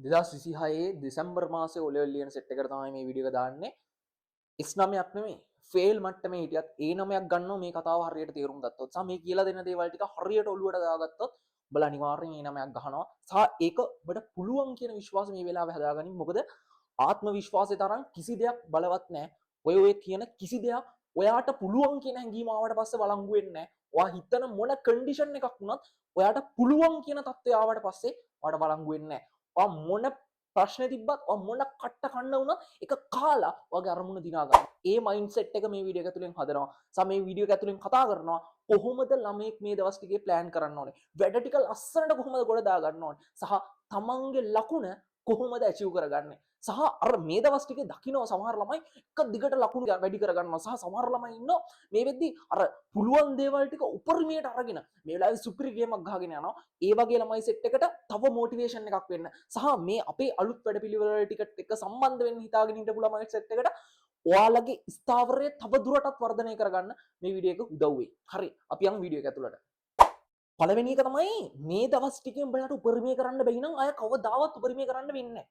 2026 දෙසැම්බර් මාසේ O level ලියන set එකට තමයි මේ වීඩියෝ එක දාන්නේ. S9ක් නෙමෙයි, ෆේල් මට්ටමේ හිටියත් A9ක් ගන්නවා මේ කතාව හරියට තේරුම් ගත්තොත්. සහ මේ කියලා දෙන දේවල් ටික හරියට ඔලුවට දාගත්තොත් උඹලා අනිවාර්යෙන් A9ක් ගහනවා. සහ ඒක ඔබට පුළුවන් කියන විශ්වාසය මේ වෙලාවේ හදාගනින්. මොකද ආත්ම විශ්වාසය තරම් කිසි දෙයක් බලවත් නෑ. ඔය ඔය කියන කිසි දෙයක් ඔයාට පුළුවන් කියන හැඟීම ආවට පස්සේ වළංගු වෙන්නේ නෑ. ඔයා හිතන මොන කන්ඩිෂන් එකක් වුණත් ඔයාට පුළුවන් කියන තත්ත්වය ආවට පස්සේ ඔයාට වළංගු වෙන්නේ නෑ. ඔයා මොන ප්‍රශ්න තිබ්බත්, ඔයා මොන කට්ට කන්න වුණත් ඒක කාලා ඔයාගේ අරමුණ දිනා ගන්න. ඒ මයින්ඩ්සෙට් එක මේ වීඩියෝ එක ඇතුලෙන් හදනවා. සහ මේ වීඩියෝ එක ඇතුලෙන් කතා කරනවා කොහොමද ළමයෙක් මේ දවස් ටිකේ ප්ලෑන් කරන්න ඕනේ. වැඩ ටික ලස්සනට කොහොමද ගොඩ දා ගන්න ඕනේ. සහ තමන්ගේ ලකුණ කොහොමද ඇචීව් කරගන්නේ. සහ අර මේ දවස් ටිකේ දකින්න සමහර ළමයි එක දිගට ලකුණු වැඩි කරගන්නවා. සහ සමහර ළමයි ඉන්නවා මේ වෙද්දි අර පුළුවන් දේවල් ටික උපරිමයට අරගෙන මේ වෙලාවේ සුපිරි ගේමක් ගහගෙන යනවා. ඒ වගේ ළමයි සෙට් එකට තව මොටිවේෂන් එකක් වෙන්න. සහ මේ අපේ අලුත් වැඩපිළිවෙල ටිකට එක්ක සම්බන්ධ වෙන්න හිතාගෙන හිටපු ළමයි සෙට් එකට ඔයාලගේ ස්ථාවරය තව දුරටත් වර්ධනය කරගන්න මේ වීඩියෝ එක උදව් වෙයි. හරි, අපි යමු වීඩියෝ එක ඇතුළට. පළවෙනි එක තමයි, මේ දවස් ටිකෙන් උඹලට උපරිමය කරන්න බැරි නම් අය කවදාවත් උපරිමය කරන්න වෙන්නේ නැහැ.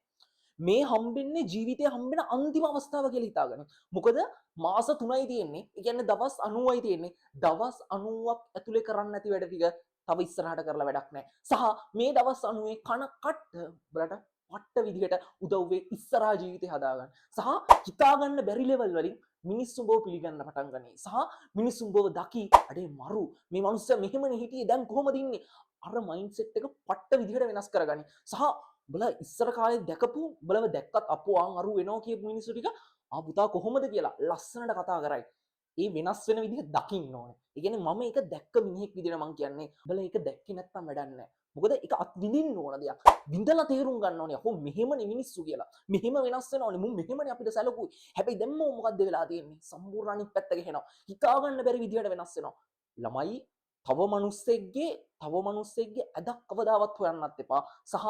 මේ හම්බෙන්නේ ජීවිතේ හම්බෙන අන්තිම අවස්ථාව කියලා හිතාගන්න. මොකද මාස 3යි තියෙන්නේ. ඒ කියන්නේ දවස් 90යි තියෙන්නේ. දවස් 90ක් ඇතුලේ කරන්න නැති වැඩ ටික තව ඉස්සරහට කරලා වැඩක් නැහැ. සහ මේ දවස් 90 කන කට්ට උඹලට පට්ට විදිහට උදව් වෙයි ඉස්සරහා ජීවිතේ හදාගන්න. සහ හිතාගන්න බැරි ලෙවල් වලින් මිනිස්සු උඹව පිළිගන්න පටන් ගනී. සහ මිනිස්සු උඹව දකි, අඩේ මරු, මේ මනුස්සයා මෙහෙමනේ හිටියේ, දැන් කොහොමද ඉන්නේ? අර මයින්ඩ්සෙට් එක පට්ට විදිහට වෙනස් කරගනි. සහ උඹලා ඉස්සර කාලේ දැකපු, උඹලව දැක්කත් අපෝ ආන් අරු වෙනවා කියපු මිනිස්සු ටික ආ පුතා කොහොමද කියලා ලස්සනට කතා කරයි. ඒ වෙනස් වෙන විදිහ දකින්න ඕනේ. ඒ කියන්නේ මම ඒක දැක්ක මිනිහෙක් විදිහට මං කියන්නේ, උඹලා ඒක දැක්කේ නැත්තම් වැඩක් නැහැ. මොකද ඒක අත් විඳින්න ඕන දෙයක්. විඳලා තේරුම් ගන්න ඕනේ. අපෝ මෙහෙමනේ මිනිස්සු කියලා. මෙහෙම වෙනස් වෙනවනේ. මුන් මෙහෙමනේ අපිට සැලකුවේ. හැබැයි දැන් මෝ මොකද්ද වෙලා තියෙන්නේ? සම්පූර්ණ අනිත් පැත්ත ගහනවා. හිතා ගන්න බැරි විදිහට වෙනස් වෙනවා. ළමයි, තව මනුස්සෙක්ගේ ඇදක් කවදාවත් හොයන්නත් එපා. සහ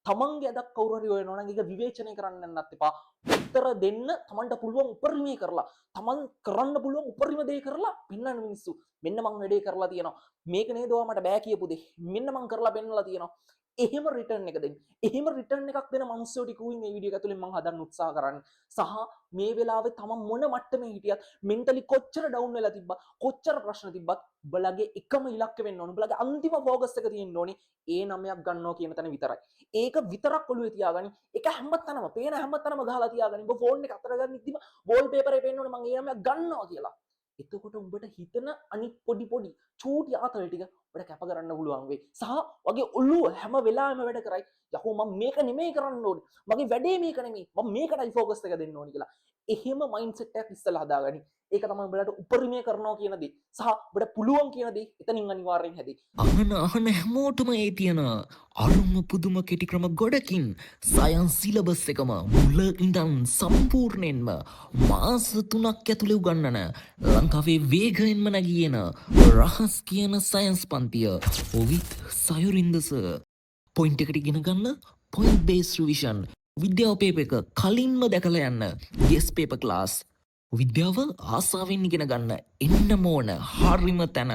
තමන්ගේ ඇදක් කවුරු හරි හොයනවා නම් ඒක විවේචනය කරන්න යන්නත් එපා. උත්තර දෙන්න තමන්ට පුළුවන් උපරිමය කරලා, තමන් කරන්න පුළුවන් උපරිම දේ කරලා පෙන්වන්න මිනිස්සු. මෙන්න මං වැඩේ කරලා තියෙනවා. මේක නේද ඔයා මට බෑ කියපු දේ. මෙන්න මං කරලා පෙන්නලා තියෙනවා. එහෙම රිටර්න් එක දෙන්න. එහෙම රිටර්න් එකක් දෙන මනුස්සයෝ ටිකුයි මේ වීඩියෝ එක ඇතුලෙන් මං හදන්න උත්සාහ කරන්නේ. සහ මේ වෙලාවේ තමන් මොන මට්ටමේ හිටියත්, මෙන්ටලි කොච්චර ඩවුන් වෙලා තිබ්බත්, කොච්චර ප්‍රශ්න තිබ්බත්, උඹලගේ එකම ඉලක්ක වෙන්න ඕනේ. උඹලගේ අන්තිම ෆෝකස් එක තියෙන්න ඕනේ ඒ නමයක් ගන්නවා කියන තැන විතරයි. ඒක විතරක් ඔළුවේ තියාගනි. ඒක හැමතැනම පේන හැමතැනම ගහලා තියාගනි. උඹ ෆෝන් එක අතර ගන්න ඉද්දිම වෝල් පේපර් එකේ පේන්න ඕනේ මං ඒ නමයක් ගන්නවා කියලා. එතකොට උඹට හිතන අනිත් පොඩි පොඩි චූටි ආතල් ටික උඹට කැප කරන්න පුළුවන් වෙයි. සහ වගේ ඔළුව හැම වෙලාවෙම වැඩ කරයි. යකෝ මං මේක නෙමෙයි කරන්න ඕනේ. මගේ වැඩේ මේක නෙමෙයි. මං මේකටයි ෆෝකස් එක දෙන්න ඕනේ කියලා. එහෙම මයින්ඩ්සෙට් එකක් ඉස්සෙල්ලා හදාගනි. ඒක තමයි උඹලට උපරිමය කරනවා කියන දේ. සහ උඹට පුළුවන් කියන දේ එතනින් අනිවාර්යෙන් හැදේ. අහන අහන හැමෝටම ඒ තියෙන අරුම පුදුම කෙටි ක්‍රම ගොඩකින් සයන්ස් සිලබස් එකම මුල ඉඳන් සම්පූර්ණයෙන්ම මාස 3ක් ඇතුලේ උගන්වන, ලංකාවේ වේගයෙන්ම නැගී එන රහස් කියන සයන්ස් පන්තිය විත් සයුරින්ද සර්. පොයින්ට් එකට ඉගෙන ගන්න, පොයින්ට් බේස් රිවිෂන්, විද්‍යාව පේපර් එක කලින්ම දැකලා යන්න, ගෙස් පේපර් ක්ලාස්, විද්‍යාව ආසාවෙන් ඉගෙන ගන්න එන්නම ඕන හරිම තැන.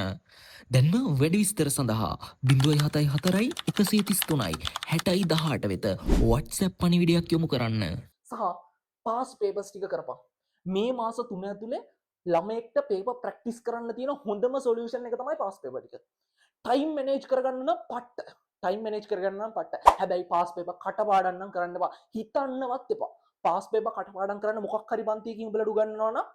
දැන්ම වැඩි විස්තර සඳහා 074 133 60 18 වෙත WhatsApp පණිවිඩයක් යොමු කරන්න. සහ පාස් පේපර්ස් ටික කරපන්. මේ මාස 3 ඇතුලේ ළමයෙක්ට පේපර් ප්‍රැක්ටිස් කරන්න තියෙන හොඳම සොලියුෂන් එක තමයි පාස් පේපර් ටික. ටයිම් මැනේජ් කරගන්න නම් පට්ට. ටයිම් මැනේජ් කරගන්න නම් පට්ට. හැබැයි පාස් පේපර් කටපාඩම් නම් කරන්න එපා. හිතන්නවත් එපා. පාස් පේපර් කටපාඩම් කරන්න මොකක් හරි පන්තියකින් උඹලට උගන්වනවා නම්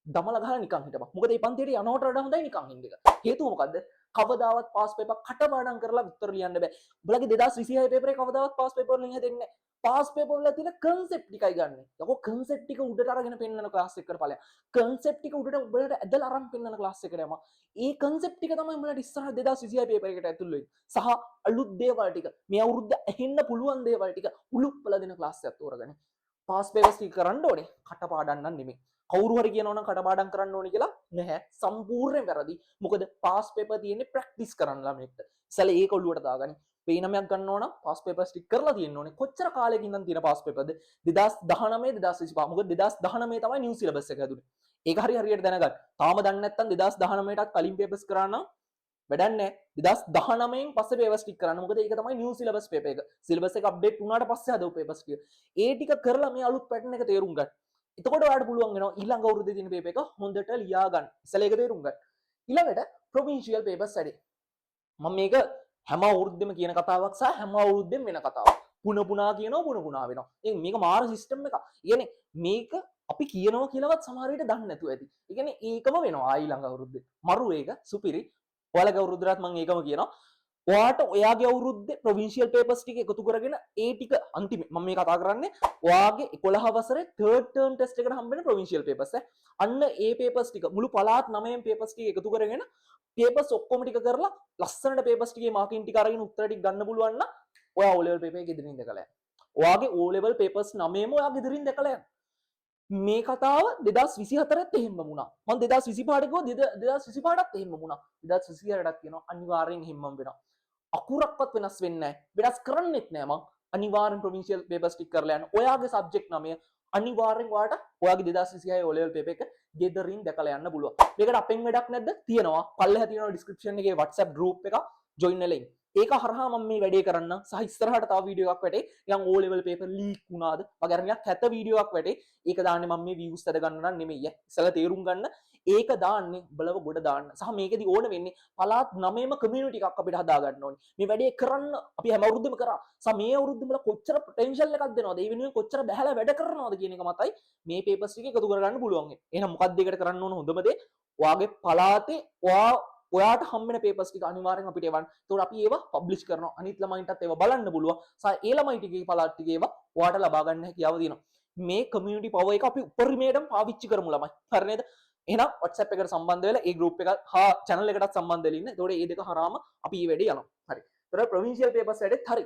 දමලා ගහලා නිකන් හිටපන්. මොකද මේ පන්තියට යනවට වඩා හොඳයි නිකන් ඉන්න එක. හේතුව මොකද්ද? කවදාවත් පාස් පේපර් කටපාඩම් කරලා උත්තර ලියන්න බෑ. උඹලගේ 2026 පේපර් එක කවදාවත් පාස් පේපර් වලින් හැදෙන්නේ නැහැ. පාස් පේපර් වල තියෙන කන්සෙප්ට් ටිකයි ගන්න. යකෝ කන්සෙප්ට් ටික උඩට අරගෙන පෙන්නන ක්ලාස් එකකට ඵලයන්. කන්සෙප්ට් ටික උඩට උඹලට ඇදලා අරන් පෙන්නන ක්ලාස් එකට යම. ඒ කන්සෙප්ට් ටික තමයි උඹලට ඉස්සරහ 2026 පේපර් එකට ඇතුල් වෙන්නේ. සහ අලුත් දේවල් ටික, මේ අවුරුද්ද ඇහෙන්න පුළුවන් දේවල් ටික උලුප්පලා දෙන ක්ලාස් එකක් තෝරගන්න. පාස් පේපර්ස් ටික කරන්න ඕනේ කටපාඩම් නම් නෙමෙයි. කවුරු හරි කියනවා නම් කටපාඩම් කරන්න ඕනේ කියලා, නැහැ. සම්පූර්ණයෙන් වැරදි. මොකද පාස් පේපර් තියෙන්නේ ප්‍රැක්ටිස් කරන්න ළමයෙක්ට. ඉස්සෙල්ලා ඒක ඔළුවට දාගනි. පේ නමයක් ගන්න ඕන නම් පාස් පේපර්ස් ටික කරලා තියෙන්න ඕනේ. කොච්චර කාලයකින් ඉඳන් තියෙන පාස් පේපර්ද? 2019, 2025. මොකද 2019 තමයි නිව් සිලබස් එක හැදුනේ. ඒක හරි හරියට දැනගන්න. තාම දන්නේ නැත්නම් 2019ටත් කලින් පේපර්ස් කරා නම් වැඩක් නැහැ. 2019න් පස්සේ පේපර්ස් ටික කරන්න. මොකද ඒක තමයි නිව් සිලබස් පේපර් එක. සිලබස් එක අප්ඩේට් වුණාට පස්සේ හදපු පේපර්ස් ටික. ඒ ටික කරලා මේ අලුත් පැටර්න් එක තේරුම් ගන්න. එතකොට ඔයාලට පුළුවන් වෙනවා ඊළඟ අවුරුද්දේ තියෙන පේපර් එක හොඳට ලියා ගන්න. ඉස්සෙල්ලා ඒක තේරුම් ගන්න. ඊළඟට ප්‍රොවින්ෂියල් පේපර්ස් වැඩේ. මම මේක හැම අවුරුද්දෙම කියන කතාවක් සහ හැම අවුරුද්දෙම වෙන කතාවක්. පුන පුනා කියනවා, පුන පුනා වෙනවා. ඉතින් මේක මාර සිස්ටම් එකක්. ඒ කියන්නේ මේක අපි කියනවා කියලාවත් සමහර විට දන්නේ නැතුව ඇති. ඒ කියන්නේ ඒකම වෙනවා ආයි ළඟ අවුරුද්දේ. මරු ඒක සුපිරි. ඔයාලගේ අවුරුද්දටත් මම ඒකම කියනවා. ඔයාට ඔයාගේ අවුරුද්දේ ප්‍රොවින්ෂියල් පේපර්ස් ටික එකතු කරගෙන ඒ ටික අන්තිමේ මම මේ කතා කරන්නේ ඔයාගේ 11 වසරේ තර්ඩ් ටර්ම් ටෙස්ට් එකට හම්බෙන ප්‍රොවින්ෂියල් පේපර්ස් ඈ. අන්න ඒ පේපර්ස් ටික මුළු පළාත් 9න් පේපර්ස් ටික එකතු කරගෙන පේපර්ස් ඔක්කොම ටික කරලා ලස්සනට පේපර්ස් ටිකේ මාකින් ටික අරගෙන උත්තර ටික ගන්න පුළුවන් නම් ඔයා O level paper එක ගෙදරින් දැකලා යන්න. ඔයාගේ O level papers 9ම ඔයා ගෙදරින් දැකලා යන්න. මේ කතාව 2024ත් එහෙම්ම වුණා. මං 2025ට කිව්වා, 2025ටත් එහෙම්ම වුණා. 2026ටත් කියනවා, අනිවාර්යෙන් එහෙම්මම වෙනවා. අකුරක්වත් වෙනස් වෙන්නේ නැහැ. වෙනස් කරන්නෙත් නෑ මං. අනිවාර්යෙන් ප්‍රොවින්ෂියල් පේපර්ස් ටික කරලා යන්න. ඔයාගේ සබ්ජෙක්ට් 9 අනිවාර්යෙන් ඔයාට ඔයාගේ 2026 O level paper එක ගෙදරින් දැකලා යන්න පුළුවන්. මේකට අපෙන් වැඩක් නැද්ද? තියෙනවා. පල්ලෙහා තියෙනවා ඩිස්ක්‍රිප්ෂන් එකේ WhatsApp group එක, ජොයින් වෙලා ඉන්න. ඒක හරහා මම මේ වැඩේ කරන්න සහ ඉස්සරහට තව වීඩියෝ එකක් වැටේ. නිකන් O level paper leak වුණාද වගේ අර නිකන් කැත වීඩියෝ එකක් වැටේ. ඒක දාන්නේ මම මේ views ඇද ගන්න නම් නෙමෙයි ඈ. ඉස්සෙල්ලා තේරුම් ගන්න. ඒක දාන්නේ බලව ගොඩ දාන්න. සහ මේකෙදි ඕන වෙන්නේ පළාත් 9ම කමියුනිටි එකක් අපිට හදා ගන්න ඕනේ. මේ වැඩේ කරන්න අපි හැම අවුරුද්දෙම කරා. සහ මේ අවුරුද්දෙම වල කොච්චර පොටෙන්ෂල් එකක් දෙනවද? ඒ වෙනුවෙන් කොච්චර බැහැලා වැඩ කරනවද කියන එක මතයි මේ පේපර්ස් ටික එකතු කරගන්න පුළුවන් වෙන්නේ. එහෙනම් මොකක්ද ඒකට කරන්න ඕන හොඳම දේ? ඔයාගේ පළාතේ ඔයාට හම්බෙන පේපර්ස් ටික අනිවාර්යෙන් අපිට එවන්න. ඒතකොට අපි ඒවා පබ්ලිෂ් කරනවා. අනිත් ළමයින්ටත් ඒවා බලන්න පුළුවන්. සහ ඒ ළමයි ටිකේ පළාත් ටිකේ ඒවා ඔයාට ලබා ගන්න හැකියාව තියෙනවා. මේ කමියුනිටි පවර් එක අපි උපරිමයටම පාවිච්චි කරමු ළමයි. හරි නේද? එහෙනම් WhatsApp එකට සම්බන්ධ වෙලා ඒ ගෲප් එක හා channel එකටත් සම්බන්ධ වෙලා ඉන්න. එතකොට මේ දෙක හරහාම අපි මේ වැඩේ යනවා. හරි. එතකොට ප්‍රොවින්ෂියල් පේපර්ස් වැඩෙත් හරි.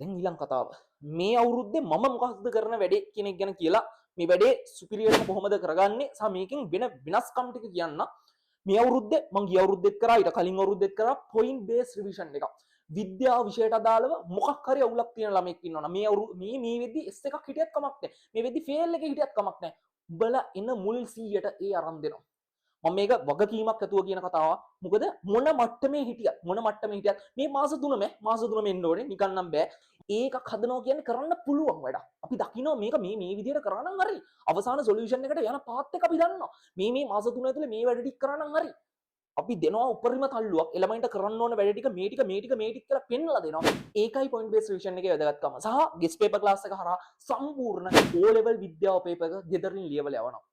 දැන් ඊළඟ කතාව. මේ අවුරුද්දේ මම මොකක්ද කරන වැඩේ කියන එක ගැන කියලා, මේ වැඩේ සුපිරියටම කොහොමද කරගන්නේ සහ මේකෙන් වෙන වෙනස්කම් ටික කියන්න. මේ අවුරුද්දේ මං ගිය අවුරුද්දෙත් කරා, ඊට කලින් අවුරුද්දෙත් කරා පොයින්ට් බේස් රිවිෂන් එකක්. විද්‍යාව විෂයට අදාළව මොකක් හරි අවුලක් තියෙන ළමෙක් ඉන්නවා නම් මේ අවුරු මේ මේ වෙද්දි S එකක් හිටියත් කමක් නැහැ. මේ වෙද්දි ෆේල් එකේ හිටියත් කමක් නැහැ. උඹලා එන මුල් 100ට ඒ අරන් දෙනවා. මම මේක වගකීමක් ඇතුව කියන කතාවක්. මොකද මොන මට්ටමේ හිටියත්, මොන මට්ටමේ හිටියත් මේ මාස 3ම, මාස 3ම එන්න ඕනේ. නිකන් නම් බෑ. ඒකක් හදනවා කියන්නේ කරන්න පුළුවන් වැඩක්. අපි දකිනවා මේක මේ මේ විදිහට කරා නම් හරි. අවසාන සොලියුෂන් එකට යන පාත් එක අපි දන්නවා. මේ මේ මාස 3 ඇතුලේ මේ වැඩ ටික කරා නම් හරි. අපි දෙනවා උපරිම තල්ලුවක්. ළමයින්ට කරන්න ඕන වැඩ ටික මේ ටික, මේ ටික, මේ ටික කියලා පෙන්වලා දෙනවා. ඒකයි පොයින්ට් බේස් රිවිෂන් එකේ වැදගත්කම. සහ ගෙස් පේපර් ක්ලාස් එක හරහා සම්පූර්ණ O level විද්‍යාව පේපර් එක ගෙදරින් ලියවලා යවනවා.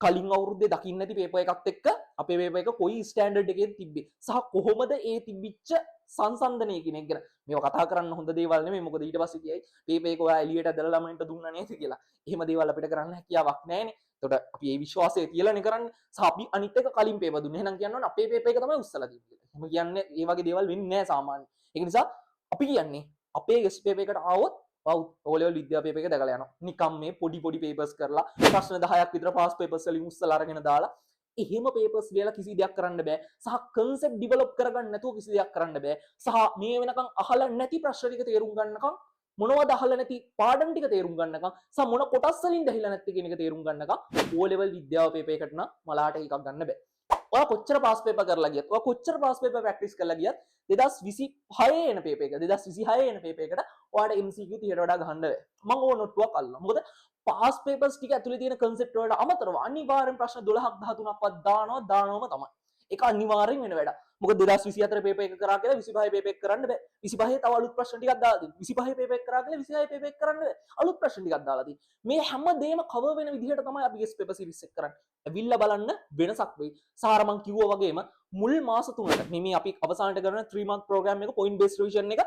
කලින් අවුරුද්දේ දකින්න නැති පේපර් එකත් එක්ක අපේ පේපර් එක කොයි ස්ටෑන්ඩඩ් එකේද තිබ්බේ සහ කොහොමද ඒ තිබිච්ච සංසන්දනය කියන එක ගැන. මේවා කතා කරන්න හොඳ දේවල් නෙමෙයි. මොකද ඊට පස්සේ කියයි පේපර් එක ඔයා එළියට ඇදලා ළමයින්ට දුන්නා නේද කියලා. එහෙම දේවල් අපිට කරන්න හැකියාවක් නැහැනේ. එතකොට අපි ඒ විශ්වාසය තියලානේ කරන්නේ. සහ අපි අනිත් එක කලින් පේපර් දුන්නේ. එහෙනම් කියන්න ඕනේ අපේ පේපර් එක තමයි උස්සලා තිබ්බේ කියලා. එහෙම කියන්නේ ඒ වගේ දේවල් වෙන්නේ නැහැ සාමාන්‍යයෙන්. ඒක නිසා අපි කියන්නේ අපේ ගෙස් පේපර් එකට ආවොත් ඔව් O level විද්‍යා පේපර් එක දැකලා යනවා. නිකම් මේ පොඩි පොඩි පේපර්ස් කරලා ප්‍රශ්න 10ක් විතර පාස් පේපර්ස් වලින් උස්සලා අරගෙන දාලා එහෙම පේපර්ස් ලියලා කිසි දෙයක් කරන්න බෑ. සහ කන්සෙප්ට් ඩිවෙලොප් කරගන්න නැතුව කිසි දෙයක් කරන්න බෑ. සහ මේ වෙනකන් අහලා නැති ප්‍රශ්න ටික තේරුම් ගන්නකම්, මොනවද අහලා නැති පාඩම් ටික තේරුම් ගන්නකම්, සහ මොන කොටස් වලින් ඇහිලා නැත්තේ කියන එක තේරුම් ගන්නකම් O level විද්‍යාව පේපර් එකට නම් මලාට එකක් ගන්න බෑ. ඔයා කොච්චර පාස් පේපර් කරලා ගියත්, ඔයා කොච්චර පාස් පේපර් ප්‍රැක්ටිස් කරලා ගියත්, 2026 එන පේපර් එක, 2026 එන පේපර් එකට ඔයාට MCQ 30ට වඩා ගහන්න බෑ. මං ඕක නොට්ටුවක් අල්ලනවා. මොකද පාස් පේපර්ස් ටික ඇතුලේ තියෙන කන්සෙප්ට් වලට අමතරව අනිවාර්යෙන් ප්‍රශ්න 12ක් 13ක්වත් දානවා, දානවම තමයි. ඒක අනිවාර්යෙන් වෙන වැඩක්. මොකද 2024 පේපර් එක කරා කියලා 25 පේපර් එක කරන්න බෑ. 25 තව අලුත් ප්‍රශ්න ටිකක් දාලා තියෙනවා. 25 පේපර් එක කරා කියලා 26 පේපර් එක කරන්න බෑ. අලුත් ප්‍රශ්න ටිකක් දාලා තියෙනවා. මේ හැම දෙයක්ම කවර් වෙන විදිහට තමයි අපි ගෙස් පේපර් සීරීස් එක කරන්නේ. ඇවිල්ලා බලන්න වෙනසක් වෙයි. සාර මං කිව්වා වගේම මුල් මාස 3ට මේ මේ අපි අවසානට කරන 3 month program එක, point based revision එක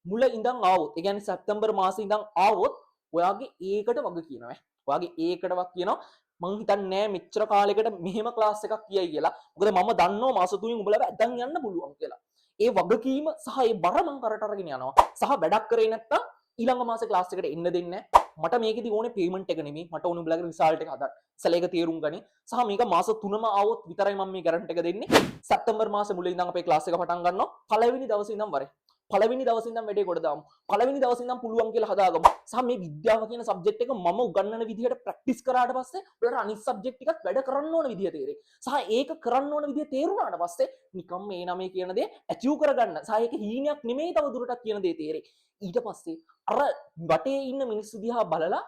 මුල ඉඳන් ආවොත්, ඒ කියන්නේ සැප්තැම්බර් මාසේ ඉඳන් ආවොත් ඔයාගේ ඒකට වග කියනවා ඈ. ඔයාගේ ඒකට වග කියනවා. මං හිතන්නේ නෑ මෙච්චර කාලයකට මෙහෙම ක්ලාස් එකක් කියයි කියලා. මොකද මම දන්නවා මාස 3න් උඹලව ඇදන් යන්න පුළුවන් කියලා. ඒ වගකීම සහ ඒ බර මං කරට අරගෙන යනවා. සහ වැඩක් කරේ නැත්තම් ඊළඟ මාසේ ක්ලාස් එකට එන්න දෙන්නේ නෑ. මට මේකෙදි ඕනේ පේමන්ට් එක නෙමෙයි. මට ඕනේ උඹලගේ රිසල්ට් එක හදන්න. ඉස්සෙල්ලා ඒක තේරුම් ගනි. සහ මේක මාස 3ම ආවොත් විතරයි මම මේ ගැරන්ටි එක දෙන්නේ. සැප්තැම්බර් මාසේ මුලින් ඉඳන් අපේ ක්ලාස් එක පටන් ගන්නවා. පළවෙනි දවසේ ඉඳන් වරේ. පළවෙනි දවසේ ඉඳන් වැඩේ ගොඩ දාමු. පළවෙනි දවසේ ඉඳන් පුළුවන් කියලා හදාගමු. සහ මේ විද්‍යාව කියන සබ්ජෙක්ට් එක මම උගන්වන විදිහට ප්‍රැක්ටිස් කරාට පස්සේ ඔයාලට අනිත් සබ්ජෙක්ට් ටිකත් වැඩ කරන්න ඕන විදිහ තේරෙයි. සහ ඒක කරන්න ඕන විදිහ තේරුණාට පස්සේ නිකම් මේ නමේ කියන දේ ඇචීව් කරගන්න සහ ඒක හීනයක් නෙමෙයි තව දුරටත් කියන දේ තේරෙයි. ඊට පස්සේ අර වටේ ඉන්න මිනිස්සු දිහා බලලා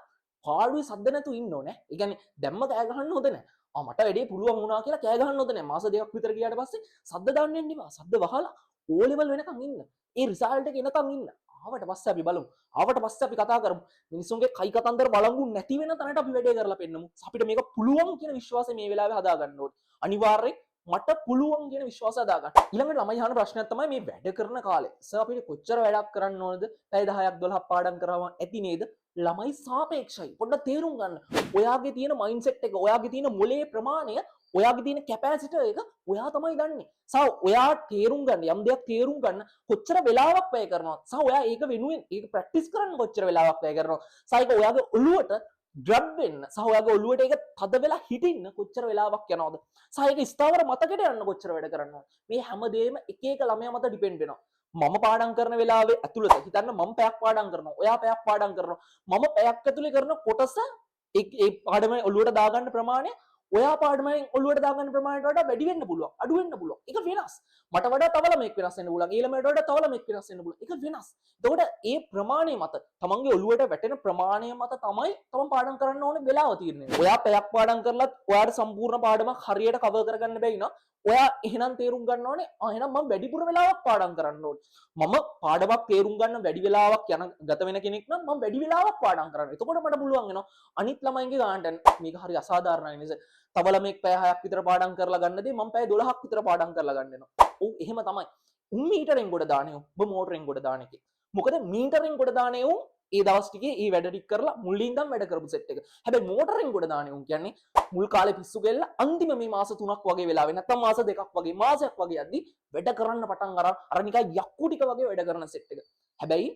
පාළුවේ සද්ද නැතුව ඉන්න ඕනේ. ඒ කියන්නේ දැම්ම කෑ ගහන්න හොඳ නෑ. ආ මට වැඩේ පුළුවන් වුණා කියලා කෑ ගහන්න හොඳ නෑ. මාස දෙකක් විතර ගියාට පස්සේ සද්ද දාන්න යන්න එපා. සද්ද වහලා ඕ ලෙවල් වෙනකන් ඉන්න. ඒ රිසල්ට් එක එනකන් ඉන්න. ආවට පස්සේ අපි බලමු. ආවට පස්සේ අපි කතා කරමු. මිනිස්සුන්ගේ කයි කතන්දර බලංගු නැති වෙන තැනට අපි වැඩේ කරලා පෙන්නමු. අපිට මේක පුළුවන් කියන විශ්වාසය මේ වෙලාවේ හදා ගන්න ඕනේ. අනිවාර්යෙන් මට පුළුවන් කියන විශ්වාසය හදා ගන්න. ඊළඟට ළමයි අහන ප්‍රශ්නයක් තමයි මේ වැඩ කරන කාලේ සර් අපිට කොච්චර වැඩක් කරන්න ඕනද? පැය 10ක් 12ක් පාඩම් කරාම ඇති නේද? ළමයි සාපේක්ෂයි. පොඩ්ඩක් තේරුම් ගන්න. ඔයාගේ තියෙන මයින්ඩ්සෙට් එක, ඔයාගේ තියෙන මොලේ ප්‍රමාණය, ඔයාගේ තියෙන කැපැසිටි එක ඔයා තමයි දන්නේ. සහ ඔයා තේරුම් ගන්න යම් දෙයක් තේරුම් ගන්න කොච්චර වෙලාවක් වැය කරනවද? සහ ඔයා ඒක වෙනුවෙන් ඒක ප්‍රැක්ටිස් කරන්න කොච්චර වෙලාවක් වැය කරනවද? සහ ඒක ඔයාගේ ඔළුවට ග්‍රැබ් වෙන්න සහ ඔයාගේ ඔළුවට ඒක තද වෙලා හිටින්න කොච්චර වෙලාවක් යනවද? සහ ඒක ස්ථාවර මතකෙට යන්න කොච්චර වැඩ කරනවද? මේ හැමදේම එක එක ළමයා මත ඩිපෙන්ඩ් වෙනවා. මම පාඩම් කරන වෙලාවේ ඇතුළත හිතන්න මම පැයක් පාඩම් කරනවා, ඔයා පැයක් පාඩම් කරනවා. මම පැයක් ඇතුලේ කරන කොටස ඒ පාඩම ඔළුවට දාගන්න ප්‍රමාණය ඔයා පාඩමෙන් ඔළුවට දාගන්න ප්‍රමාණයට වඩා වැඩි වෙන්න පුළුවන්, අඩු වෙන්න පුළුවන්. ඒක වෙනස්. මට වඩා තව ළමෙක් වෙනස් වෙන්න පුළුවන්. ඒ ළමයට වඩා තව ළමෙක් වෙනස් වෙන්න පුළුවන්. ඒක වෙනස්. එතකොට ඒ ප්‍රමාණය මත තමන්ගේ ඔළුවට වැටෙන ප්‍රමාණය මත තමයි තමන් පාඩම් කරන්න ඕනේ වෙලාව තීරණය වෙන්නේ. ඔයා පැයක් පාඩම් කරලත් ඔයාට සම්පූර්ණ පාඩමක් හරියට කවර් කරගන්න බැරි නම් ඔයා එහෙනම් තේරුම් ගන්න ඕනේ ආ එහෙනම් මම වැඩිපුර වෙලාවක් පාඩම් කරන්න ඕනේ. මම පාඩමක් තේරුම් ගන්න වැඩි වෙලාවක් යන ගත වෙන කෙනෙක් නම් මම වැඩි වෙලාවක් පාඩම් කරන්න. එතකොට මට පුළුවන් වෙනවා අනිත් ළමයින්ගේ ගානට යන්න. මේක හරි අසාධාරණයි නේද? තව ළමෙක් පැය 6ක් විතර පාඩම් කරලා ගන්න දේ මම පැය 12ක් විතර පාඩම් කරලා ගන්න වෙනවා. ඔව් එහෙම තමයි. උන් මීටරෙන් ගොඩ දාන උන් ඔබ මෝටරෙන් ගොඩ දාන එකේ. මොකද මීටරෙන් ගොඩ දාන උන් ඒ දවස් ටිකේ ඒ වැඩ ටික කරලා මුලින් ඉඳන් වැඩ කරපු සෙට් එක. හැබැයි මෝටරෙන් ගොඩ දාන උන් කියන්නේ මුල් කාලේ පිස්සු කෙල්ල අන්තිම මේ මාස 3ක් වගේ වෙලාවේ නැත්තම් මාස 2ක් වගේ මාසයක් වගේ යද්දි වැඩ කරන්න පටන් අරන් අර නිකන් යක්කු ටික වගේ වැඩ කරන සෙට් එක. හැබැයි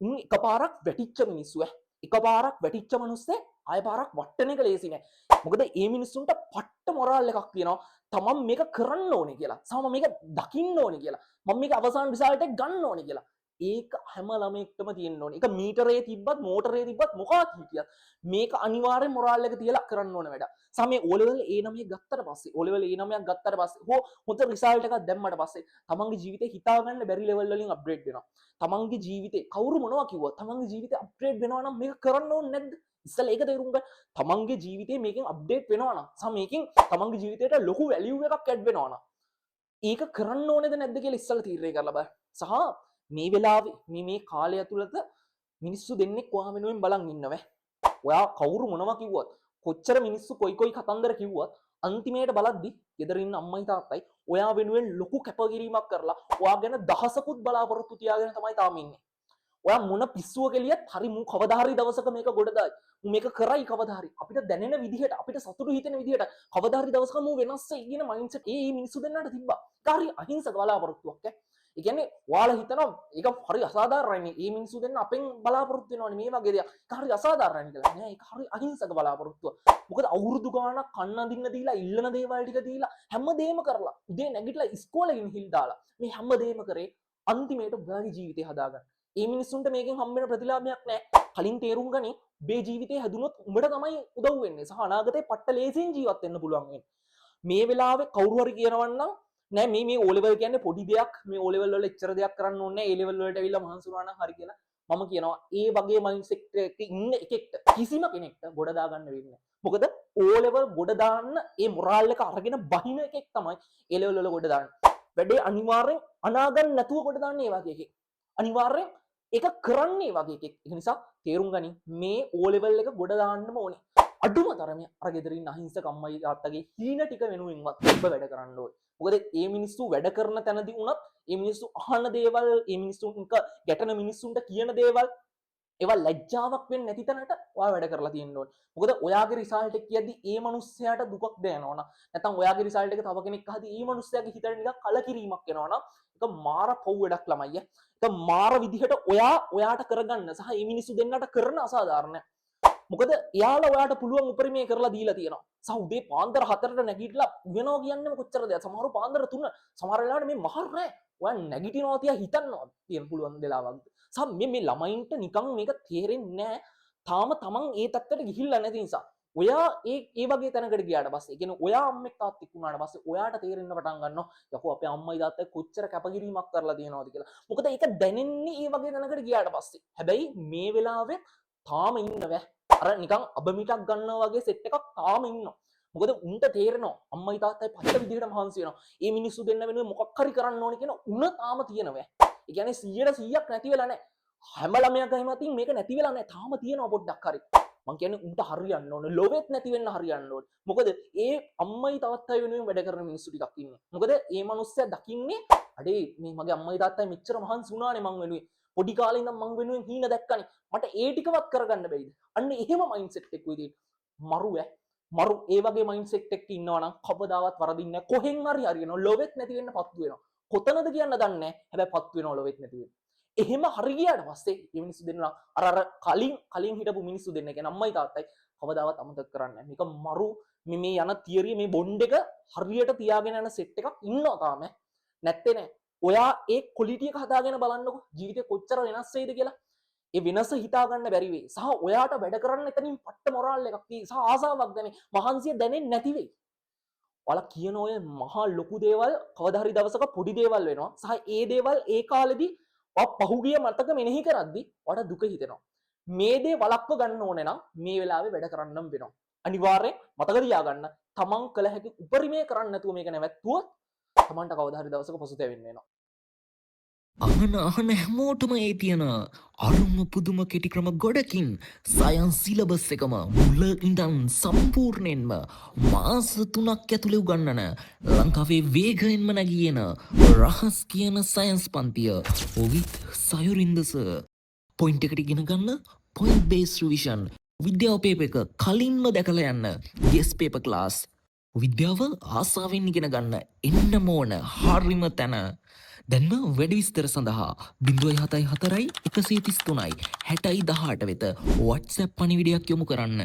උන් එකපාරක් වැටිච්ච මිනිස්සු ඈ. එකපාරක් වැටිච්ච මිනිස්සේ ආය පාරක් වට්ටන එක ලේසි නෑ. මොකද ඒ මිනිස්සුන්ට පට්ට මොරාල් එකක් තියෙනවා. තමන් මේක කරන්න ඕනේ කියලා. සහ මම මේක දකින්න ඕනේ කියලා. මම මේක අවසාන රිසල්ට් එක ගන්න ඕනේ කියලා. ඒක හැම ළමයෙක්ටම තියෙන්න ඕනේ. ඒක මීටරේ තිබ්බත් මෝටරේ තිබ්බත් මොකක් හිටියත් මේක අනිවාර්යෙන් මොරාල් එක තියලා කරන්න ඕන වැඩ. සහ මේ O level A9 ගත්තට පස්සේ O level A9 ගත්තට පස්සේ හෝ හොඳ රිසල්ට් එකක් දැම්මට පස්සේ තමන්ගේ ජීවිතේ හිතා ගන්න බැරි ලෙවල් වලින් අප්ග්‍රේඩ් වෙනවා. තමන්ගේ ජීවිතේ කවුරු මොනවා කිව්වත් තමන්ගේ ජීවිතේ අප්ග්‍රේඩ් වෙනවා නම් මේක කරන්න ඕනේ නැද්ද? ඉස්සෙල්ලා ඒක තේරුම් ගන්න. තමන්ගේ ජීවිතේ මේකෙන් අප්ඩේට් වෙනවා නම් සහ මේකෙන් තමන්ගේ ජීවිතේට ලොකු වැලියු එකක් ඇඩ් වෙනවා නම් ඒක කරන්න ඕනේද නැද්ද කියලා ඉස්සෙල්ලා තීරණය කරලා බලන්න. සහ මේ වෙලාවේ මේ කාලය ඇතුළත මිනිස්සු දෙන්නෙක් ඔයා වෙනුවෙන් බලන් ඉන්නව. ඔයා කවුරු මොනවා කිව්වත් කොච්චර මිනිස්සු කොයි කොයි කතන්දර කිව්වත් අන්තිමේට බලද්දි ගෙදර ඉන්න අම්මයි තාත්තයි ඔයා වෙනුවෙන් ලොකු කැපකිරීමක් කරලා ඔයා ගැන දහසකුත් බලාපොරොත්තු තියාගෙන තමයි තාම ඉන්නේ. ඔයා මොන පිස්සුව කෙලියත් හරි මූ කවදා හරි දවසක මේක ගොඩ දායි. මූ මේක කරයි කවදා හරි. අපිට දැනෙන විදිහට අපිට සතුටු හිතෙන විදිහට කවදා හරි දවසක මූ වෙනස් වෙයි කියන මයින්ඩ්සෙට් ඒ මිනිස්සු දෙන්නට තිබ්බා. ඒක හරි අහිංසක බලාපොරොත්තුවක් ඈ. ඒ කියන්නේ ඔයාලා හිතනවා ඒක හරි අසාධාරණයි. මේ මිනිස්සු දෙන්න අපෙන් බලාපොරොත්තු වෙනවනේ මේ වගේ දෙයක්. ඒක හරි අසාධාරණයි කියලා. නෑ ඒක හරි අහිංසක බලාපොරොත්තුවක්. මොකද අවුරුදු ගාණක් කන්න අඳින්න දීලා ඉල්ලන දේවල් ටික දීලා හැමදේම කරලා උදේ නැගිටලා ඉස්කෝලේ ගිහින් දාලා මේ හැමදේම කරේ අන්තිමේට ඔයාගේ ජීවිතේ හදාගන්න. ඒ මිනිස්සුන්ට මේකෙන් හම්බ වෙන ප්‍රතිලාභයක් නෑ. කලින් තේරුම් ගනි ඔබේ ජීවිතේ හැදුනොත් උඹට තමයි උදව් වෙන්නේ. සහ අනාගතේ පට්ට ලේසියෙන් ජීවත් වෙන්න පුළුවන් වෙන්නේ. මේ වෙලාවේ කවුරු හරි කියනවන් නම් නෑ මේ O level කියන්නේ පොඩි දෙයක්, මේ O level වල එච්චර දෙයක් කරන්න ඕනේ නෑ, A level වලට ඇවිල්ලා මහන්සි වුණා නම් හරි කියලා මම කියනවා ඒ වගේ මයින්ඩ්සෙට් එකක ඉන්න එකෙක්ට කිසිම කෙනෙක්ට ගොඩ දාගන්න වෙන්නේ නෑ. මොකද O level ගොඩ දාන්න ඒ මොරාල් එක අරගෙන බහින එකෙක් තමයි A level වල ගොඩ දාන්නේ. වැඩේ අනිවාර්යෙන් අනාගන්න නැතුව ගොඩ දාන්නේ ඒ වගේ එකෙක්. අනිවාර්යෙන් ඒක කරන්නේ ඒ වගේ එකෙක්. ඒ නිසා තේරුම් ගනින් මේ O level එක ගොඩ දාන්නම ඕනේ. අඩුම තරමේ අර ගෙදර ඉන්න අහිංසක අම්මයි තාත්තගේ හීන ටික වෙනුවෙන්වත් ඔබ වැඩ කරන්න ඕනේ. මොකද ඒ මිනිස්සු වැඩ කරන තැනදී වුණත් ඒ මිනිස්සු අහන දේවල්, ඒ මිනිස්සුන්ට ගැටෙන මිනිස්සුන්ට කියන දේවල් ඒවා ලැජ්ජාවක් වෙන්නේ නැති තැනට ඔයා වැඩ කරලා තියෙන්න ඕනේ. මොකද ඔයාගේ රිසල්ට් එක කියද්දි ඒ මනුස්සයාට දුකක් දැනෙනවා නම්, නැත්නම් ඔයාගේ රිසල්ට් එක තව කෙනෙක් අහද්දි ඒ මනුස්සයාගේ හිතට නිකන් කලකිරීමක් එනවා නම් ඒක මාර පව් වැඩක් ළමයි. ඒක මාර විදිහට ඔයා ඔයාට කරගන්න සහ ඒ මිනිස්සු දෙන්නට කරන අසාධාරණයක්. මොකද එයාලා ඔයාට පුළුවන් උපරිමය කරලා දීලා තියෙනවා. සහ උදේ පාන්දර 4ට නැගිටලා උයනවා කියන්නේම කොච්චර දෙයක්. සමහරව පාන්දර 3, සමහර වෙලාවට මේ මහර රෑ ඔයා නැගිටිනවා තියා හිතන්නවා තියෙන පුළුවන් වෙලාවක්. සහ මේ මේ ළමයින්ට නිකන් මේක තේරෙන්නේ නෑ. තාම තමන් ඒ තත්ත්වයට ගිහිල්ලා නැති නිසා. ඔයා ඒ ඒ වගේ තැනකට ගියාට පස්සේ, ඒ කියන්නේ ඔයා අම්මෙක් තාත්තෙක් වුණාට පස්සේ ඔයාට තේරෙන්න පටන් ගන්නවා යකෝ අපේ අම්මයි තාත්තයි කොච්චර කැපකිරීමක් කරලා තියෙනවද කියලා. මොකද ඒක දැනෙන්නේ ඒ වගේ තැනකට ගියාට පස්සේ. හැබැයි මේ වෙලාවේ තාම ඉන්න බෑ. අර නිකන් අබමිටක් ගන්නවා වගේ සෙට් එකක් තාම ඉන්නවා. මොකද උන්ට තේරෙනවා අම්මයි තාත්තයි පට්ට විදිහට මහන්සි වෙනවා. ඒ මිනිස්සු දෙන්න වෙනුවෙන් මොකක් හරි කරන්න ඕනේ කියන උණ තාම තියෙනවා. ඒ කියන්නේ 100ට 100ක් නැති වෙලා නැහැ. හැම ළමයාගේම අතින් මේක නැති වෙලා නැහැ. තාම තියෙනවා පොඩ්ඩක් හරි. මං කියන්නේ උන්ට හරියන්න ඕනේ. ලොවෙත් නැති වෙන්න හරියන්න ඕනේ. මොකද ඒ අම්මයි තාත්තයි වෙනුවෙන් වැඩ කරන මිනිස්සු ටිකක් ඉන්නේ. මොකද ඒ මනුස්සයා දකින්නේ අඩේ මේ මගේ අම්මයි තාත්තයි මෙච්චර මහන්සි වුණානේ මං වෙනුවෙන්. පොඩි කාලේ ඉඳන් මං වෙනුවෙන් හීන දැක්කනේ. මට ඒ ටිකවත් කරගන්න බැයිද? අන්න එහෙම මයින්ඩ්සෙට් එකක් විදිහට මරු ඈ. මරු ඒ වගේ මයින්ඩ්සෙට් එකක ඉන්නවා නම් කවදාවත් වරදින්නේ නැහැ. කොහෙන් හරි හරියනවා. ලොවෙත් නැති වෙන්න පත්තු වෙනවා. කොතනද කියන්න දන්නේ නැහැ. හැබැයි පත්තු වෙනවා ලොවෙත් නැති වෙන්න. එහෙම හරි ගියාට පස්සේ මේ මිනිස්සු දෙන්නා අර අර කලින් කලින් හිටපු මිනිස්සු දෙන්න කියන්නේ අම්මයි තාත්තයි කවදාවත් අමතක කරන්නේ නැහැ. මේක මරු මේ මේ යන තියරිය, මේ බොන්ඩ් එක හරියට තියාගෙන යන සෙට් එකක් ඉන්නවා තාම. නැත්තේ නෑ. ඔයා ඒ ක්වොලිටි එක හදාගෙන බලන්නකෝ ජීවිතේ කොච්චර වෙනස් වෙයිද කියලා. ඒ වෙනස හිතා ගන්න බැරි වෙයි. සහ ඔයාට වැඩ කරන්න එතනින් පට්ට මොරාල් එකක් තියෙයි. සහ ආසාවක් දැනේ. මහන්සිය දැනෙන්නේ නැති වෙයි. ඔයාලා කියන ඔය මහා ලොකු දේවල් කවදා හරි දවසක පොඩි දේවල් වෙනවා. සහ ඒ දේවල් ඒ කාලෙදි ඔයා පහුගිය මතක මෙනෙහි කරද්දි ඔයාට දුක හිතෙනවා. මේ දේ වළක්ව ගන්න ඕනේ නම් මේ වෙලාවේ වැඩ කරන්නම් වෙනවා. අනිවාර්යෙන් මතක තියාගන්න, තමන් කළ හැකි උපරිමය කරන්න නැතුව මේක නැවැත්තුවොත් තමන්ට කවදා හරි දවසක පසුතැවෙන්න වෙනවා. අහන අහන හැමෝටම ඒ තියෙන අරුම පුදුම කෙටි ක්‍රම ගොඩකින් සයන්ස් සිලබස් එකම මුල ඉඳන් සම්පූර්ණයෙන්ම මාස 3ක් ඇතුලේ උගන්වන, ලංකාවේ වේගයෙන්ම නැගී එන රහස් කියන සයන්ස් පන්තිය විත් සයුරින්ද සර්. පොයින්ට් එකට ඉගෙන ගන්න, පොයින්ට් බේස් රිවිෂන්, විද්‍යාව පේපර් එක කලින්ම දැකලා යන්න ගෙස් පේපර් ක්ලාස්, විද්‍යාව ආසාවෙන් ඉගෙන ගන්න එන්නම ඕන හරිම තැන. දැන්ම වැඩි විස්තර සඳහා 074 133 60 18 වෙත WhatsApp පණිවිඩයක් යොමු කරන්න.